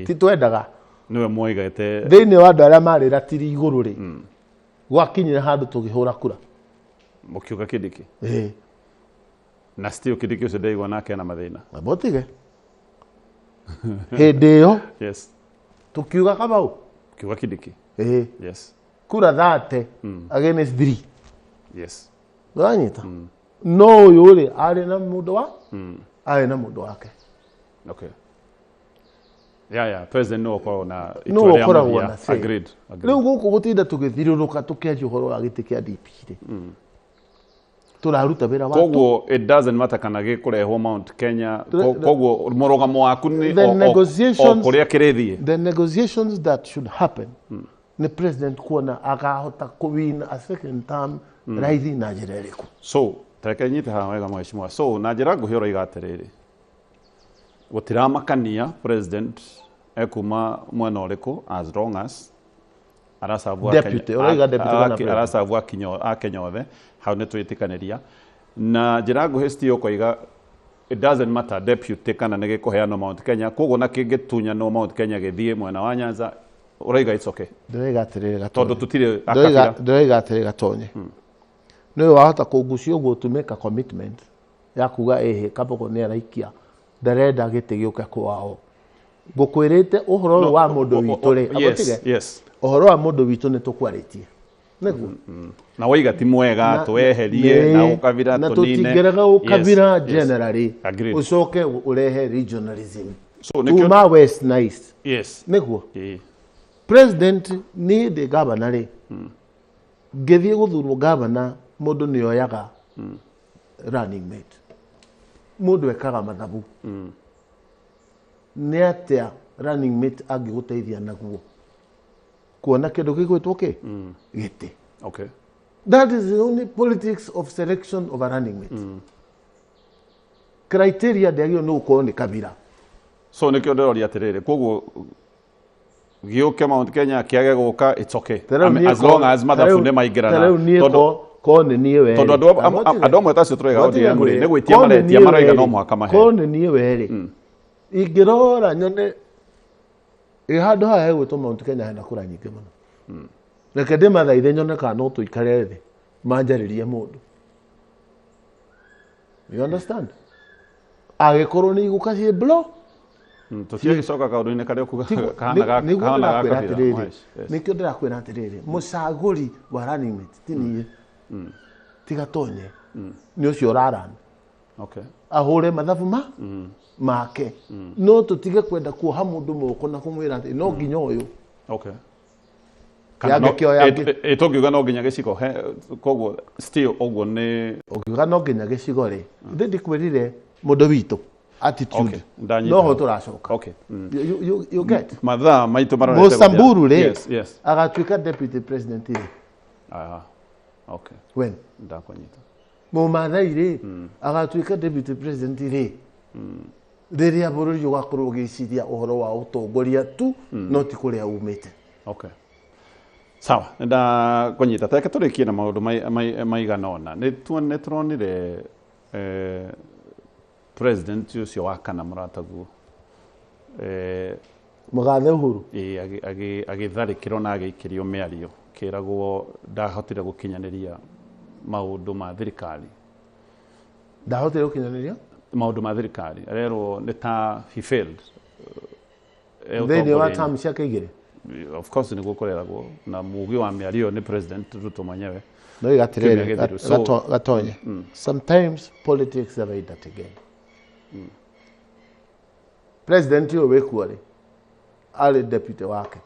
ti twendaga. Nĩwe mwaigĩte. Thĩinĩ wa andũ arĩa marĩ ratiri igũrũ rĩ, gwakinyire handũ tũkĩhũra kura. Mũkiuga Kindiki. Ĩĩ. Na still Kindiki ũcio ndaigua nake ena mathĩna. Mũtige hĩndĩ ĩyo tũkiuga Kamau. Kiuga Kindiki. Ĩĩ. Kura 30 against 3. Ũranyita? No ũyũ rĩ, arĩ na mũndũ wa arĩ na mũndũ wake. Okay. Yeah. President no ũkoragwo na nĩ itua rĩa ũkoragwo mũthia. na say. Agreed. Agreed. Rĩu gũkũ gũtinda tũgĩthiũrũrũka tũkĩaria ũhoro wa gĩtĩ kĩa DP rĩ, tũraruta wĩra wa Koguo it doesn't matter kana gĩkũrehwo Mount Kenya. Koguo mũrũgamo waku nĩ The negotiations- o kũrĩa kĩrĩthiĩ. The negotiations that should happen nĩ president kuona akahota kũwin a second term raithi na njĩra ĩrĩkũ. So tareke nyite haha wega mheshimiwa. So na njĩra nguhĩ ũroiga atĩrĩrĩ, gũtiramakania president ekuma mwena ũrĩkũ as long as aracabu Deputy, ũroiga deputy kana president? aracabu akenya othe, hau nĩ twĩtĩkanĩria. Na njĩra nguhĩ still ũkoiga it doesn't matter deputy kana nĩ gĩkũheanwo Mount Kenya, koguo na kĩngĩtunyanwo Mount Kenya gĩthiĩ mwena wa Nyanza, ũroiga it's okay. Ndĩroiga atĩrĩrĩ Gatonye. Tondũ tũtirĩ akabira. Ndĩroiga atĩrĩrĩ Gatonye, nĩwe wahota kũngucia ũguo to make a commitment ya kuga ĩhĩ Kabogo nĩ araikia, ndarenda gĩtĩ gĩũke kwao. Ngũkwĩrĩte ũhoro ũyũ wa mũndũ witũ rĩ, agũtige. Ũhoro wa mũndũ witũ nĩ tũkwarĩtie. Nĩguo. Na waiga ti mwega tweherie na ũkabira na tũnine. tũtingĩrega ũkabira generally. Agreed. Ũcoke ũrehe regionalism. So, nĩkĩo- Kuma west na east. Nĩguo. President niĩ ndĩ gavana rĩ, ngĩthiĩ gũthurwo gavana, mũndũ nĩ oyaga running mate. Mũndũ ekaga mathabu. Nĩ atĩa running mate angĩgũteithia naguo kuona kĩndũ gĩgwĩtwo kĩ gĩtĩ. That is the only politics of selection of a running mate. Criteria ndĩagĩrĩirwo nĩ gũkorwo nĩ kabira. So nĩkĩo ndĩroria atĩrĩrĩ, koguo gĩũke Mount Kenya kĩage gũka, it's okay. Ta rĩu I mean, niĩ as long as mathabu nĩ maingĩrana. Ta rĩu niĩ Tondũ ko nĩ niĩ werĩ. tondũ andũ amwe ta acio tũraiga ODM rĩ, nĩ gwĩtia Ko nĩ maretia niĩ maraiga no werĩ. mũhaka mahe. Ko nĩ niĩ werĩ. Ingĩrora nyone ĩ handũ haha hegwĩtwo Mount Kenya hena kura nyingĩ mũno. Reke ndĩmathaithe nyone kana no tũikare thĩ manjarĩrie mũndũ. You understand? Angĩkorwo nĩ igũka ciĩ block. Tũtiagĩcoka kaũndũ-inĩ karĩa ũkuga kahana Nĩguo kahana ga ndĩrakwĩra kabira. atĩrĩrĩ, Yes. nĩkĩo ndĩrakwĩra atĩrĩrĩ, mũcagũri wa running mate ti niĩ, tiga Tonye, nĩ ũcio ũraran ahũre mathabu ma make, no tũtige kwenda kuoha mũndũ moko na kũmwĩra atĩ no nginya ũyũ. Kana Yangĩ kĩo yangĩ. Tũngiuga no nginya gĩcigo koguo still ũguo nĩ ũngiuga no nginya gĩcigo rĩ, ndĩ ndikwĩrire mũndũ witũ attitude. Okay, ndanyita. No ho tũracoka. You get Mathaa maitũ marorete gũthira. Mũsamburu rĩ, agatuĩka deputy president rĩ. Aha. Okay. When? Ndakũnyita. Mũmathai rĩ, agatuĩka deputy president rĩ, rĩrĩa bũrũri ũgakorwo ũgĩciria ũhoro wa ũtongoria tu, no ti kũrĩa umĩte. Okay. Sawa, nĩndakũnyita. Tareke tũrĩkie na maũndũ maigana ũna. Nĩ tũronire president ũcio wa kana mũrataguo Mũgathe Uhuru. Ĩĩ, agĩtharĩkĩrwo na agĩikĩrio mĩario Akĩragwo ndahotire gũkinyanĩria maũndũ ma thirikari. Ndahotire gũkinyanĩria maũndũ ma thirikari, arerwo nĩ ta he failed. Thĩinĩ wa term ciake igĩrĩ. Of course nĩguo kũreragwo na mũgĩ wa mĩario nĩ President Ruto mwenyewe. No iga Kiumia atĩrĩrĩ, gĩthiru. Gatonye, sometimes politics are very dirty game. President ũyũ wĩkuo rĩ, arĩ deputy wake.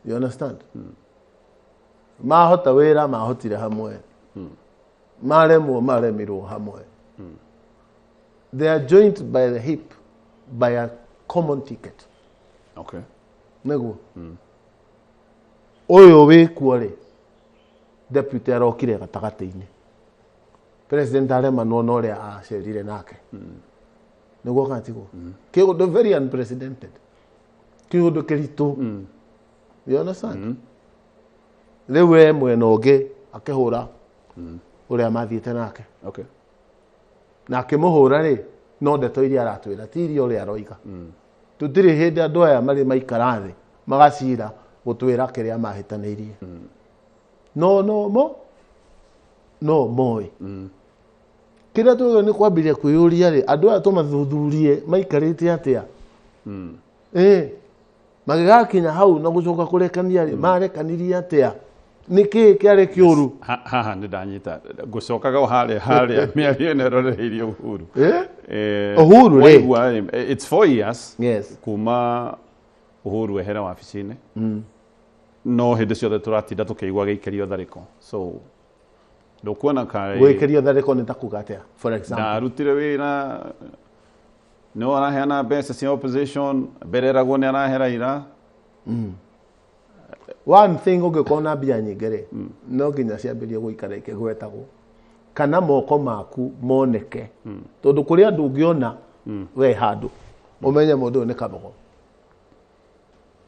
You understand? Mahota wĩra mahotire hamwe, maremwo maremirwo hamwe. They are joined by the hip by a common ticket. Nĩguo ũyũ wĩkuo rĩ, deputy arokire gatagatĩ-inĩ, president aremanwo na ũrĩa acerire nake. Nĩguo kana tiguo? Kĩũndũ very unprecedented, kĩũndũ kĩritũ. You understand? Rĩu we mwena ũngĩ akĩhũra ũrĩa mathiĩte nake. Na akĩmũhũra rĩ, no ndeto iria aratwĩra ti iria ũrĩa aroiga. Tũtirĩ hĩndĩ andũ aya marĩ maikara thĩ magacira gũtwĩra kĩrĩa mahĩtanĩirie. No no mo no moĩ kĩrĩa twagĩrĩirwo nĩ kwambĩrĩria kwĩyũria rĩ, andũ aya tũmathuthurie maikarĩte atĩa. Ĩ magĩgakinya hau na gũcoka kũrekania rĩ, marekanirie atĩa? Nĩ kĩĩ kĩarĩ kĩũru? Haha nĩ ndanyita ngũcokaga o harĩa harĩa mĩario ĩno ĩroreirie Uhuru. Eh? Uhuru rĩ? Waigua rĩ, it's 4 years yes kuma Uhuru ehere wabici-inĩ, no hĩndĩ ciothe tũratinda tũkĩigua gĩikĩrio tharĩko, so ndũkuona kaĩ Gwĩkĩrio tharĩko nĩ ta kuga atĩa, for example? Ndarutire wĩra, no araheana mbeca cia opposition, mbere eragwo nĩ arahe Raila. One thing, ũngĩkorwo na mbia nyingĩ rĩ, no nginya ciambĩrie gũikara ikĩgwetagwo kana moko maku moneke, tondũ kũrĩ andũ ũngĩona we handũ ũmenye mũndũ ũyũ nĩ kabogo.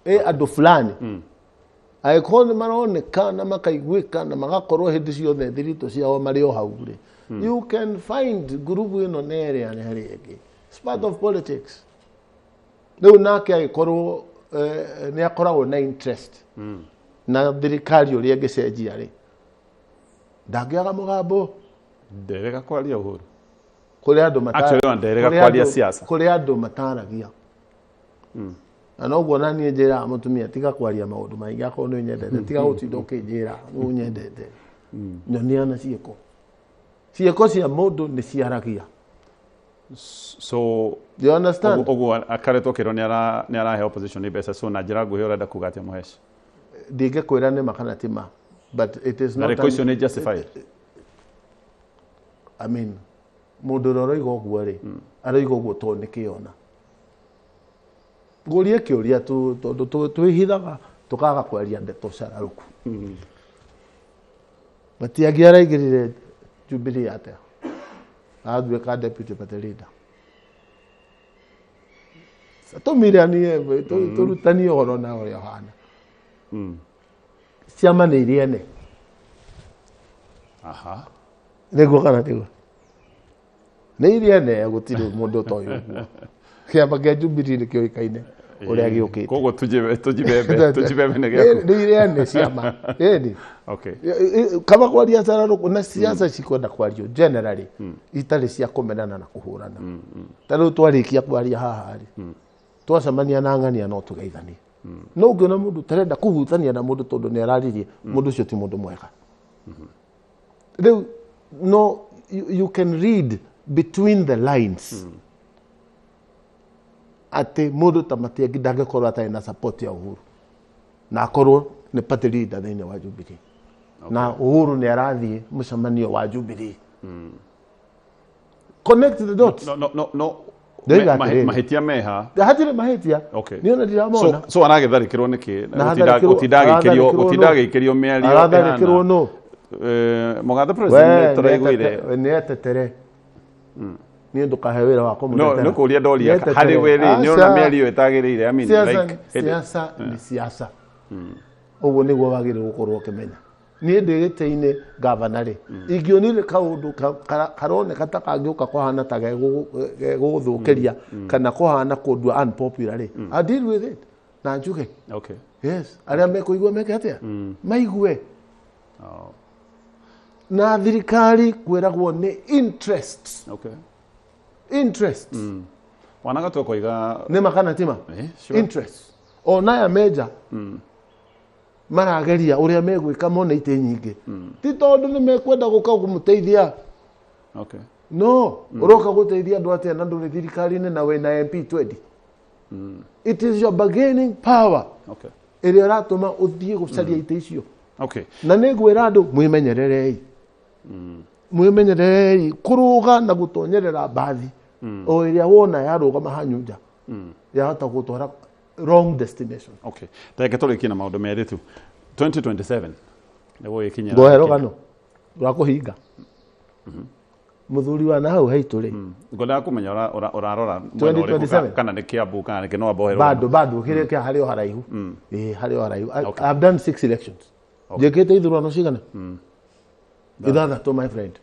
Ĩ andũ fulani angĩkorwo nĩ maroneka na makaiguĩka na magakorwo hĩndĩ ciothe thiritũ ciao marĩ o hau rĩ, you can find ngurubu ĩno na ĩrĩa na ĩrĩa ĩngĩ. It's part of politics. Rĩu nake agĩkorwo nĩ akoragwo na interest na thirikari ũrĩa ĩngĩcenjia rĩ, ndangĩaga mũgambo. Nderega kwaria Uhuru. Kũrĩ andũ Actually, ona nderega kũrĩ kwaria siasa. Kũrĩ andũ mataragia, na noguo na niĩ njĩraga mũtumia, tiga kwaria maũndũ maingĩ. Akorwo nĩ ũnyendete, tiga gũtinda ũkĩnjĩra nĩ ũnyendete, nyonia na ciĩko. Ciĩko cia mũndũ nĩ ciaragia. So You understand? Ũguo akaretwo kĩrwo nĩ arahe opposition mbeca, so na njĩra nguhĩ ũrenda kuga atĩa, Mũheci? Ndingĩkwĩra nĩ ma kana ti ma, but it is not Tharĩko icio nĩ justified? I mean, mũndũ ũrĩa ũroiga ũguo rĩ, aroiga ũguo tondũ nĩ kĩona. Ngũrie kĩũria tondũ twĩhithaga tũkaga kwaria ndeto cararũku. Matiangĩ araingĩrire Jubilee atĩa atuĩka deputy party leader? Tũmiranie, tũrutanie ũhoro na ũrĩa ũhana. Ciama nĩ iria ene. Nĩguo kana tiguo? Nĩ iria ene, gũtirĩ mũndũ ũtoĩ ũguo. Kĩama kĩa Jubilee nĩ kĩũĩkaine ũrĩa gĩũkĩte. Koguo tujibebe, tujibebe nĩ gĩaku. Nĩ iria ene ciama ĩni. Kaba kwaria cararũkũ na ciaca cikwenda kwario generally, itarĩ cia kũmenana na kũhũrana. Ta rĩu twarĩkia kwaria haha rĩ, twacemania na ng'ania no tũgeithanie. No ũngĩona mũndũ ũtarenda kũhutania na mũndũ tondũ nĩ araririe mũndũ ũcio, ti mũndũ mwega. Rĩu no you can read between the lines atĩ mũndũ ta Matiang'i ndangĩkorwo atarĩ na support ya Uhuru na akorwo nĩ party leader thĩinĩ wa Jubilee, na Uhuru nĩ arathiĩ mũcemanio wa Jubilee. Connect the dots. No. Ndoiga atĩrĩrĩ. Mahĩtia meha? Hatirĩ mahĩtia. Niĩ ona ndiramona. So aragĩtharĩkĩrwo nĩkĩ? Na Gũtinda agĩikĩrio aratharĩkĩrwo nũ? gũtinda agĩikĩrio mĩario Aratharĩkĩrwo ĩhana. nũ? Mũgathe president nĩ tũraiguire. Nĩ etetere. Niĩ ndũkahe wĩra wa No, kũmũtetera. nĩ kũria ndoria. Nĩ etetere. Harĩ we rĩ, nĩ ũrona Aca. mĩario ĩtagĩrĩire? I mean, Siasa like, siasa nĩ siasa. Ũguo nĩguo wagĩrĩirwo gũkorwo ũkĩmenya. Niĩ ndĩ gĩtĩ-inĩ gavana rĩ, ingĩonire kaũndũ karoneka ta kangĩũka kũhana ta gegũgũthũkĩria kana kũhana kũndua unpopular rĩ, I deal with it na njuge. Yes, arĩa mekũigua meke atĩa? Maigue. Na thirikari kwĩragwo nĩ interest. Okay. Interest. Wanaga twekoiga Nĩ makana tima? Sure. Interest. Ona aya meja marageria ũrĩa megwĩka mone itĩ nyingĩ. Ti tondũ nĩ mekwenda gũka kũmũteithia. Okay. No, ũroka gũteithia andũ atĩa na ndũrĩ thirikari-inĩ na wĩna MP 20. It is your bargaining power. Okay. Ĩrĩa ĩratũma ũthiĩ gũcaria itĩ icio. Okay. Na nĩ ngwĩra andũ mwĩmenyererei. Mwĩmenyererei kũrũga na gũtonyerera mbathi o ĩrĩa wona yarũgama hanyu nja yahota gũtwara wrong destination. Okay. Reke tũrĩkie na maũndũ merĩ tu. 2027 nĩguo gĩkinyĩra. Ngohe rũgano rwa kũhinga. Mũthuri wa na hau haitũ rĩ. Ngwendaga kũmenya ũrarora mwena ũrĩkũ 2027? kana nĩ Kiambu kana nĩ kĩ, no amba ũhe rũgano. Bado kĩrĩa kĩa harĩ o haraihu. Ĩĩ, harĩ o haraihu. I've done 6 elections. Njĩkĩte ithurano cigana? 6, my friend.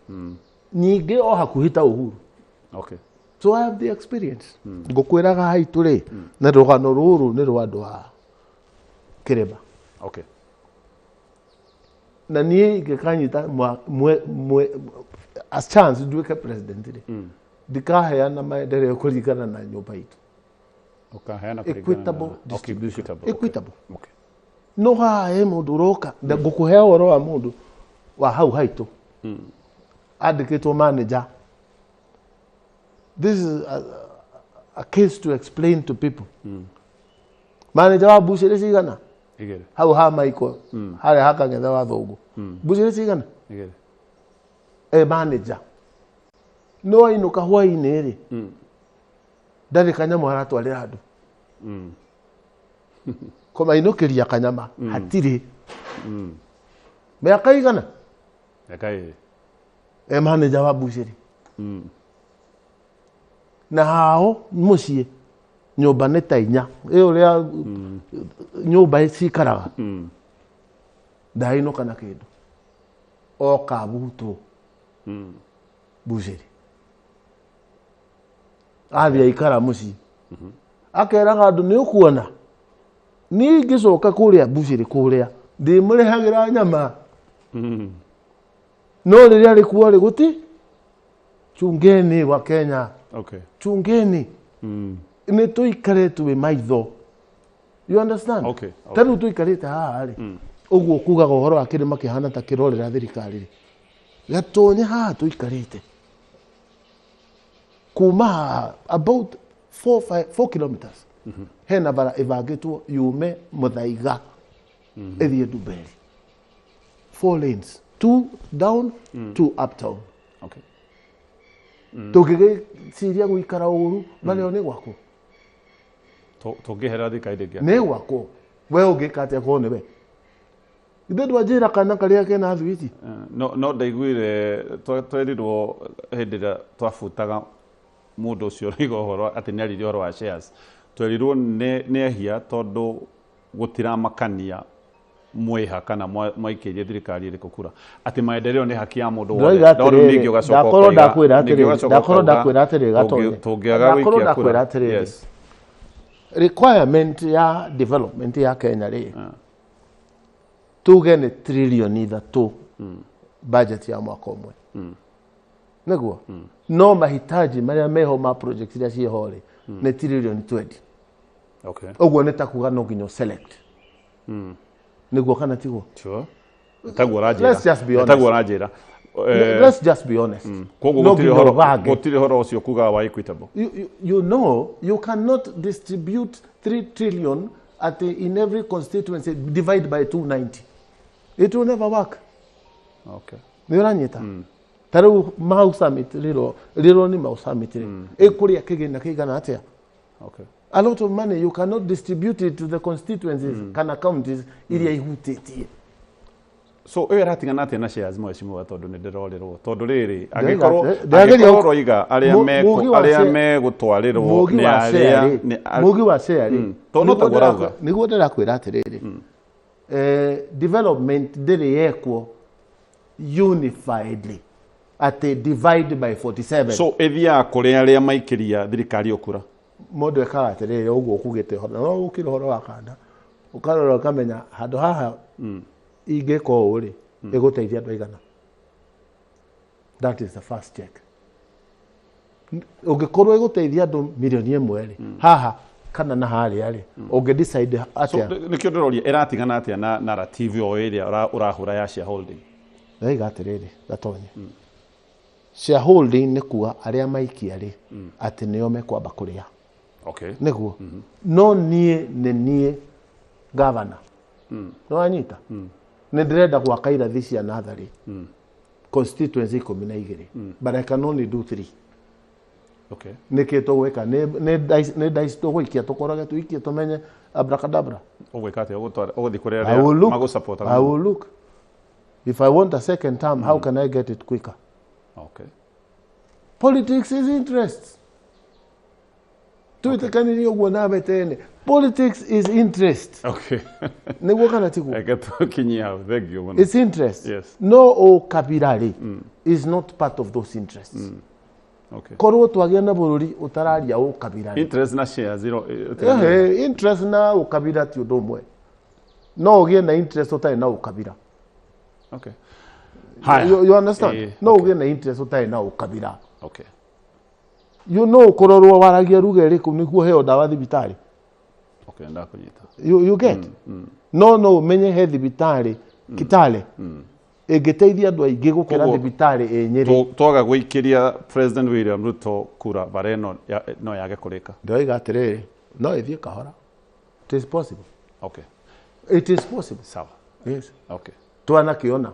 Nyingĩ o hakuhĩ ta Uhuru. Okay. So I have the experience. Ngũkwĩraga haitũ rĩ, na rũgano rũrũ nĩ rwa andũ a kĩrĩma. Okay. Na niĩ ingĩkanyita a chance nduĩke president rĩ, ndikaheana maendeleo kũringana na nyũmba itũ. Ũkaheana kũringana na- Equitable Okay, distribution. equitable. Equitable. Okay. No haha he mũndũ ũroka, ngũkũhe ũhoro wa mũndũ wa hau haitũ andĩkĩtwo manager. This is a case to explain to people. Manager wa mbucĩrĩ cigana? 2. Hau ha Michael, harĩa ha Kang'ethe wa Thũngũ. Mbucĩrĩ cigana? 2. E manager. No ainũka hwaĩ-inĩ rĩ, ndarĩ kanyamũ aratwarĩra andũ. Kũmainũkĩria kanyama hatirĩ. Mĩaka igana? Mĩaka 2. E manager wa mbucĩrĩ. Na hao mũciĩ nyũmba nĩ ta 4. Ĩ ũrĩa nyũmba cikaraga. Ndainũka na kĩndũ. Oka butwo. Mbucĩrĩ. Athiĩ aikara mũciĩ. Akeraga andũ nĩ ũkuona. Niĩ ngĩcoka kũrĩa mbucĩrĩ kũrĩa ndĩmũrehagĩra nyama. No rĩrĩa arĩ kuo rĩ gũti chungeni wa Kenya. Okay. Chungeni. Nĩ tũikare twĩ maitho. You understand? Okay. Ta rĩu tũikarĩte haha rĩ, ũguo kugaga ũhoro wa kĩrĩma kĩhana ta kĩrorera thirikari rĩ. Gatonye haha tũikarĩte. Kuma haha about 4 kilometers. Hena bara ĩbangĩtwo yume Muthaiga ĩthiĩ Ndumberi. 4 lanes, 2 down, 2 uptown. Okay. Tũngĩgĩciria gũikara ũru marĩo nĩ gwakwo. Tũngĩherera thirikari ndĩngĩ. Nĩ gwakwo. We ũngĩka atĩa korwo nĩ we? Ithe ndwanjĩra kana karĩa kena thwiti. No ndaiguire twerirwo hĩndĩ ĩrĩa twabutaga mũndũ ũcio ũroiga ũhoro atĩ nĩ aririe ũhoro wa shares. Twerirwo nĩ ehia tondũ gũtiramakania mwĩha kana mwaikĩirie thirikari ĩrĩkũ kura. Atĩ maendeleo nĩ haki ya mũndũ wothe. Ndroiga No rĩu ningĩ atĩrĩrĩ, ũgacoka ndakorwo ũkoiga- ndakwĩra ningĩ atĩrĩrĩ, ũgacoka ndakorwo ũkauga ndakwĩra atĩrĩrĩ Gatonye. tũngĩaga Ndakorwo gũikia kura. ndakwĩra atĩrĩrĩ. Yes. Requirement ya development ya Kenya rĩ, tuge nĩ trilioni 3 budget ya mwaka ũmwe. Nĩguo? No mahitaji marĩa meho ma project iria ciĩho rĩ, nĩ trilioni 20. Okay. Ũguo nĩ ta kuga no nginya select. Nĩguo kana tiguo? Sure. Taguo ũranjĩra. Let's just be honest. Taguo ũranjĩra. Let's just be honest. Koguo No nginya ũbange. gũtirĩ ũhoro ũcio kugaga wa equitable. You know, you cannot distribute 3 trillion at in every constituency divide by 290. It will never work. Okay. Nĩ ũranyita? Ta rĩu Mau Summit rĩro nĩ Mau Summit rĩ. Ĩkũrĩa kĩgĩna kĩigana atĩa? Okay. A lot of money you cannot distribute it to the constituencies kana counties iria ihutĩtie. So ĩyo ĩratigana atĩa na shares mheshimiwa tondũ nĩ ndĩrorĩrwo tondũ rĩrĩ Ndĩrauga angĩkorwo ndĩrageria angĩkorwo ũroiga arĩa arĩa megũtwarĩrwo Mũgi nĩ wa arĩa share nĩ rĩ, mũgi wa share rĩ, Tondũ no taguo ũrauga. nĩguo ndĩrakwĩra atĩrĩrĩ, development ndĩrĩ yekwo unifiedly atĩ divide by 47. So ĩthiaga kũrĩ arĩa maikĩria thirikari ĩyo kura. Mũndũ ekaga atĩrĩrĩ ũguo ũkugĩte ũhoro no ũkĩra ũhoro wa kanda Ũkarora ũkamenya handũ haha ingĩka ũũ rĩ, ĩgũteithia andũ aigana. That is the first check. Ũngĩkorwo ĩgũteithia andũ 1 million rĩ, haha kana na harĩa rĩ, ũngĩ decide So atĩa? Nĩkĩo ndĩroria, ĩratigana atĩa na narrative o ĩrĩa ũrahũra ya shareholding? Ndaiga atĩrĩrĩ, Gatonye, shareholding nĩ kuga arĩa maikia rĩ, atĩ nĩo mekwamba kũrĩa. Nĩguo, no niĩ nĩ niĩ gavana, nĩ wanyita, nĩ ndĩrenda gwaka irathi cia natharĩ constituency 12, but I can only do three. Nĩkĩ tũgwĩka? Nĩ dice tũgũikia, tũkorage tũikie tũmenye abracadabra. Ũgwĩka atĩa? Ũgũthiĩ kũrĩa I will look, magũsupportaga? I will look. If I want a second term, how can I get it quicker? Politics is interests. Twĩtĩkanĩrie ũguo nawe tene. Politics is interest. Nĩguo kana tiguo? Reke tũkinyie hau, thank you mũno. It's interest. No ũkabira rĩ, is not part of those interests. Korwo twagĩa na bũrũri ũtararia ũkabira rĩ. Interest na share zero. Ehe, interest na ũkabira ti ũndũ ũmwe. No ũgĩe na interest ũtarĩ na ũkabira. You understand? No ũgĩe na interest ũtarĩ na ũkabira. You know, kũrorwo waragia ruga ĩrĩkũ nĩguo heo ndawa thibitarĩ. Okay, ndakũnyita. You get? No ũmenye he thibitarĩ Kitale ĩngĩteithia andũ aingĩ gũkĩra Koguo, thibitarĩ ĩ Nyĩrĩ. Twaga gũikĩria President William Ruto kura, bara ĩno no yage kũrĩka. Ndoiga atĩrĩrĩ, no ĩthiĩ kahora. It is possible. It is possible. Sawa. Yes. Twanakĩona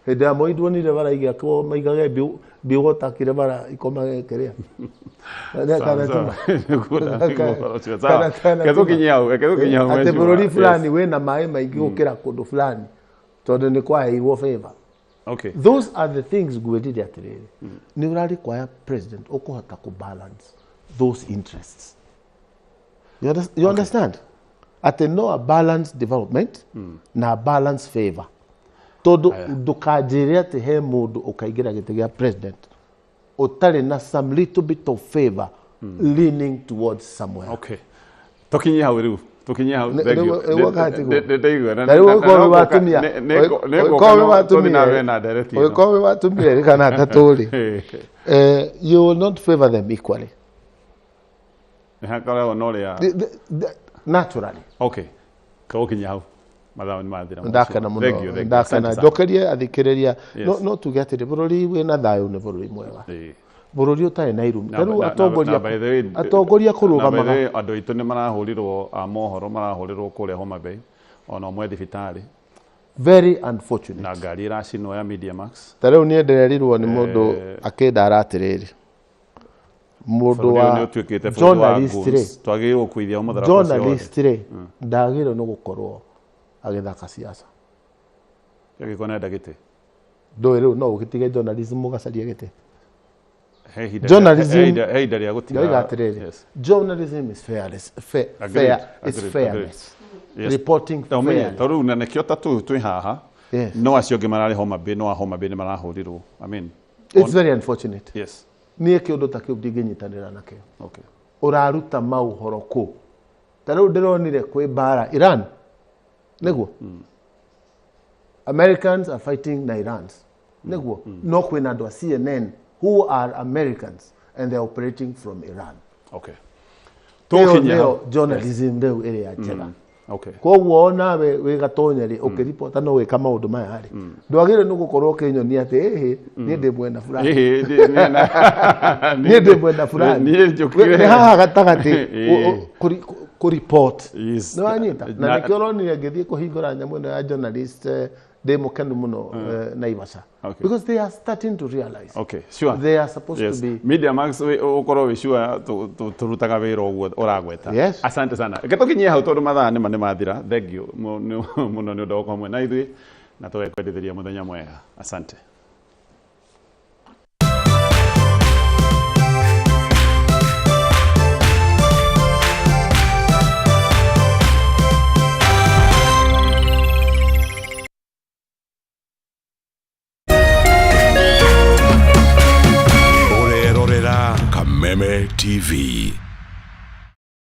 hĩndĩ ya Moi, nduonire bara igĩakwo maigage mbiũgotakire bara ikomage kĩrĩa. Sawa, sawa. Nĩguo ũhoro ũcio. Sawa. Reke tũkinyie hau, reke tũkinyie hau, Atĩ mheshimiwa. bũrũri fulani wĩna maĩ maingĩ gũkĩra kũndũ fulani tondũ nĩ kwaheirwo favor. Those are the things ngwĩrire atĩrĩrĩ, nĩ ũra require president ũkũhota kũ balance those interests. You understand atĩ no a balanced development na a balanced favor, tondũ ndũkanjĩre atĩ he mũndũ ũkaingĩra gĩtĩ gĩa president ũtarĩ na some little bit of favor leaning towards somewhere. Okay, tũkinyie hau rĩu, tũkinyie hau. Thank you. Nĩguo kana tiguo? Ndaigua. Na rĩu ũngĩkorwo wĩ wa atumia, ũngĩkorwo wĩ wa Tũthiĩ na atumia, mbere na ndereti ĩno. ũngĩkorwo wĩ wa atumia erĩ kana atatũ rĩ, you will not favor them equally. Nĩ hakoragwo na ũrĩa Naturally. Okay, tũgũkinyia hau, mathaa nĩ mathira. Ndakena Thank you, mũno, thank you. ndakena. Asante sana. Njokerie athikĩrĩria. No tuge atĩrĩ, bũrũri wĩna thayũ nĩ bũrũri mwega, bũrũri ũtarĩ na irumi. Ta rĩu atongoria Na by the way, atongoria na by the way, kũrũgamaga. andũ aitũ nĩ marahũrirwo, a mohoro marahũrirwo kũrĩa Homa Bay, ona ũmwe thibitarĩ. Very unfortunate. Na ngari ĩracinwo ya Media Max. Ta rĩu niĩ ndĩrerirwo nĩ mũndũ akĩndara atĩrĩrĩ, mũndũ Bũrũri ũyũ wa nĩ ũtuĩkĩte bũrũri wa journalist rĩ, goons. Twagĩrĩirwo gũkuithia mũtharaba ũcio wothe. Journalist rĩ, ndagĩrĩirwo nĩ gũkorwo agĩthaka siasa. Angĩkorwo nĩarenda gĩtĩ. Ndũĩ rĩu no ũgĩtige journalism ũgacaria gĩtĩ. He ihinda Journalism, he ihinda rĩa gũtiga. Ndoiga atĩrĩrĩ, journalism is fairness, fair, Agreed, fair, it's agreed, fairness. agreed. Yes. Reporting Ta ũmenye, fairly. ta rĩu na nĩkĩo ta tũyũ twĩ haha, no acio angĩ mararĩ Homa Bay, no a Homa Bay nĩ marahũrirwo, I mean, It's very unfortunate. Niĩ kĩũndũ ta kĩu ndingĩnyitanĩra nakĩo. Ũraruta maũhoro kũ? Ta rĩu ndĩronire kwĩ mbara Iran, nĩguo Americans are fighting na Irans, nĩguo no kwĩna andũ a CNN who are Americans and they're operating from Iran. Ĩyo Tũkinyie nĩyo hau. journalism rĩu ĩrĩa njega. Koguo onawe wĩ Gatonye rĩ, ũkĩripota no wĩka maũndũ maya rĩ, ndwagĩrĩirwo nĩ gũkorwo ũkĩnyonia atĩ ĩhĩ, niĩ ndĩ mwena fulani, Ĩhĩ, niĩ ndĩ mwena fulani. Niĩ njũkire. Nĩ haha gatagatĩ kũ report. Nĩ wanyita? Na nĩkĩo ũronire ngĩthiĩ kũhingũra nyamũ ĩno ya journalist, ndĩ mũkenu mũno, Naivasha, because they are starting to realize Okay, sure. they are supposed to be Media Max, ũkorwo wĩ sure tũrutaga wĩra ũguo ũragweta. Yes. Asante sana. Reke tũkinyie hau tondũ mathaa nĩma nĩ mathira. Thank you mũno nĩ ũndũ wa gũkorwo hamwe na ithuĩ na tũgekwendithĩria mũthenya mwega. Asante. Ũrerorera Kameme TV.